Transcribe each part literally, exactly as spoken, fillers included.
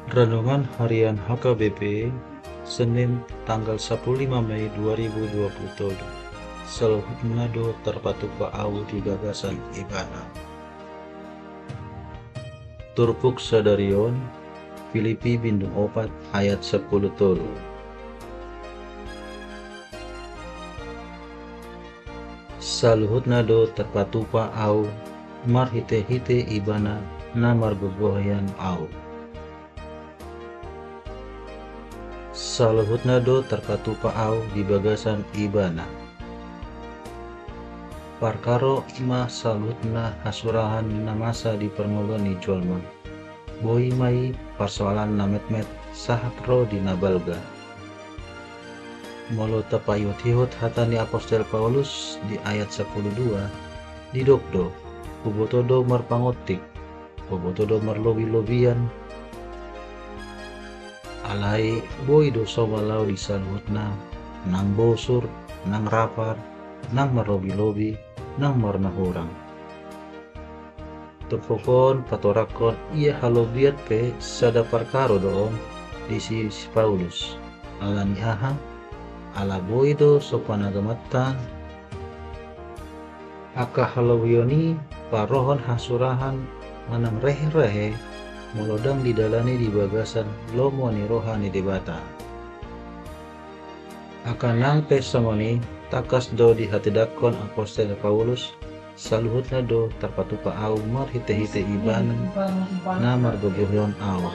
Renungan Harian H K B P, Senin, tanggal sapuluh lima Mei dua ribu dua puluh tolu. Saluhutna do tarpatupa ahu di bagasan Ibana. Turpuk sadari on, Filipi bindu opat ayat sapuluh tolu. Saluhutna do tarpatupa ahu marhitehite Ibana na margogohion ahu. Saluhutna do tarpatupa ahu di bagasan Ibana. Parkaro i ma saluhutna hasurahan na masa di parngoluon ni jolma. Boi ma i parsoalan na metmet sahat ro di na balga. Molo tapaihutihut hata ni apostel Paulus di ayat sapuluh dua, didok do, huboto do marpangontik, huboto do marlobilobian. Alai boi do somal ahu di saluhutna, nang bosur, nang rapar, nang marlobilobi, nang marnahurang. Turpuk on patorangkon ia halobian pe sada parkaro do on di si, si Paulus. Ala ni aha? Ala boi do so panagamanta. Angka halobian i parohon hasurahan manang reherehe molo ndang didalani di bagasan lomo ni roha ni Debata. Angka nang pe songon i, tangkas do dihatindangkon apostel Paulus, saluhutna do tarpatupa ahu marhitehite Ibana na margogohion ahu.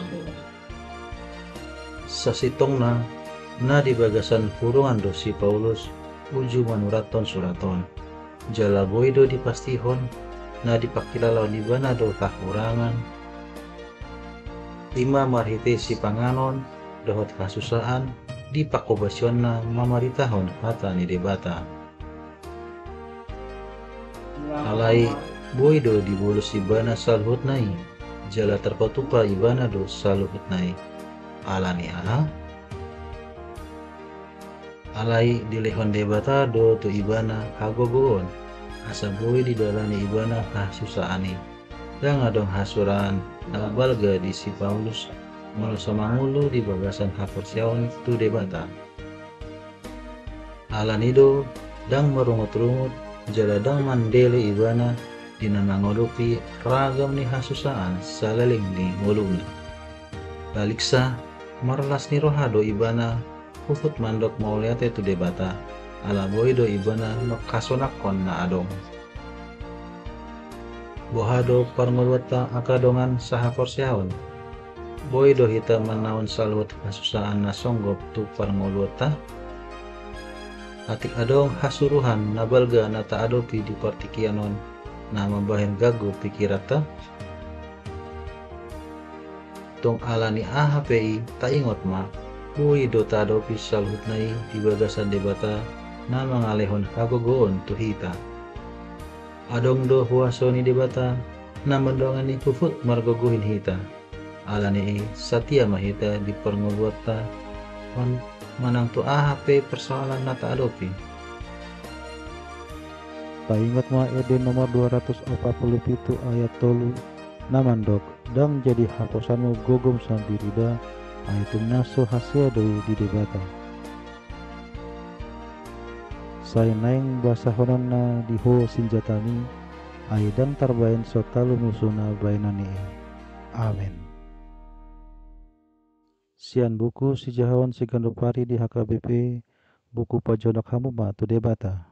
Sasintongna, na di bagasan hurungan do si Paulus uju manurathon surat on. Jala boi do dipastihon, na dipangkilalahon ibana do hahurangan, i ma marhite sipanganon dohot hasusaan di pangkobasionna mamaritahon hata ni Debata. Alai boi do dibolus ibana saluhutna i, jala tarpatupa ibana do saluhutna i. Ala ni aha? Alai dilehon Debata do tu ibana hagogoon, asa boi didalani ibana hasusaan i. Ndang adong hasurangan na balga di si Paulus, molo so mangolu di bagasan haporseaon tu Debata. Ala ni do, ndang marungutrungut, jala ndang mandele ibana di na mangadopi ragam ni hasusaan saleleng ni ngoluna. Baliksa, marlas ni roha do ibana huhut mandok mauliate tu Debata, ala boi do ibana manghasonangkon na adong. Boha do parngoluonta angka dongan sahaporseaon? Boi do hita manaon saluhut hasusaan na songgop tu parngoluonta? Atik adong hasuruhan na balga na taadopi di partingkian on na mambahen ganggu pingkiranta? Tung ala ni aha pe i, taingot ma, boi do taadopi saluhutna i di bagasan Debata na mangalehon hagogoon tu hita. Adong do huaso ni Debata na mandongani huhut margogohi hita. Ala ni i satia ma hita di parngoluonta on manang tu aha pe parsoalan na taadopi. Paingot ma ende nomor dua ratus opat pulu pitu ayat tolu na mandok, ndang jadi haposanmu gogom sandiri da, ai tung na so hasea do i di Debata. Sai naeng basahononna di ho sinjatami, ai ndang tarbahen so talu musuna bahenon ni i. Amen. Sian buku sijahaon siganup ari di H K B P, buku pajonok hamu ma tu Debata.